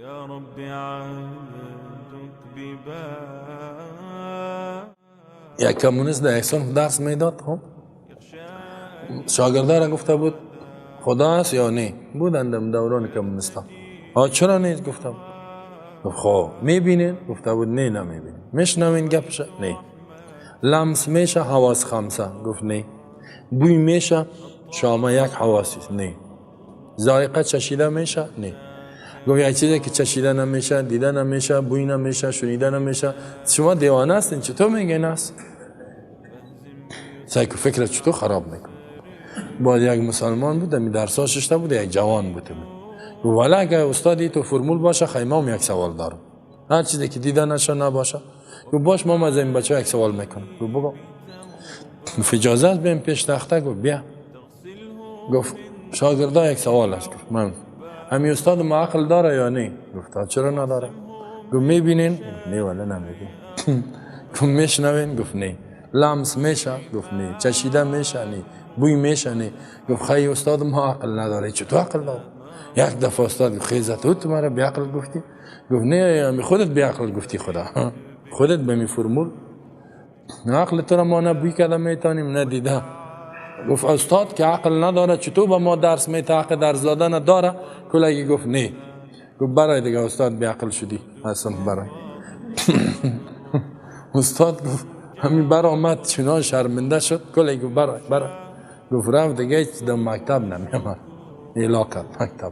يا رب عبدك بباب. یک کمونیست در یک صنف درس میداد. خب شاگرده را گفته بود خدا است یا نه؟ بودند در دوران کمونیست ها. چرا نیست؟ گفتم. گفت خب میبینین؟ گفته بود نه، نمیبینین. میشنوین گپش؟ نه. لمس میشه؟ حواس خمسه؟ گفت نه. بوی میشه؟ شامه یک حواسی است؟ نه. ذائقه چشیده میشه؟ نه. گفت یک چیزی که چشیده نمیشه، دیده نمیشه، بوی نمیشه، شنیده نمیشه، شما دیوانه هستین، چطور میگین است؟ سعی فکر چطور خراب میکن. باید یک مسلمان بود، می درسا ششته بود، یک جوان بود. گفت والا اگه استادی تو فرمول باشه، خیمه هم یک سوال دارم، هر چیزی که دیده نشه نباشه. گفت باش، ما از این بچه یک سوال میکنم. گفت بگو. گفت اجازه است بیم پیش تخته؟ گفت بیا. گفت شاگردا یک سوال است. گفت من همی استاد ما عقل داره یا نه؟ گفت چرا نداره؟ گفت میبینین؟ نه والا نمیبینین. گفت میشنوین؟ گفت نه. لمس میشه؟ گفت نه. چشیده میشه؟ نه. بوی میشه؟ نه. گفت خیلی استاد ما عقل نداره، چطور عقل داره؟ یک دفعه استاد گفت خیزت تو مرا بی عقل گفتی؟ گفت نه، خودت بی عقل گفتی، خدا خودت به می فرمول عقل تو را ما نه بوی کرده میتونیم نه دیده. گفت استاد که عقل نداره چطور به ما درس میته؟ حق درس دادن داره؟ کلگی گفت نه. گفت برای دیگه استاد بی عقل شدی اصلا برای. استاد گفت همین برآمد چنان شرمنده شد. کلگی گفت برای برای. گفت رفت دیگه هیچ در مکتب نمیامد، ایلا کرد مکتب.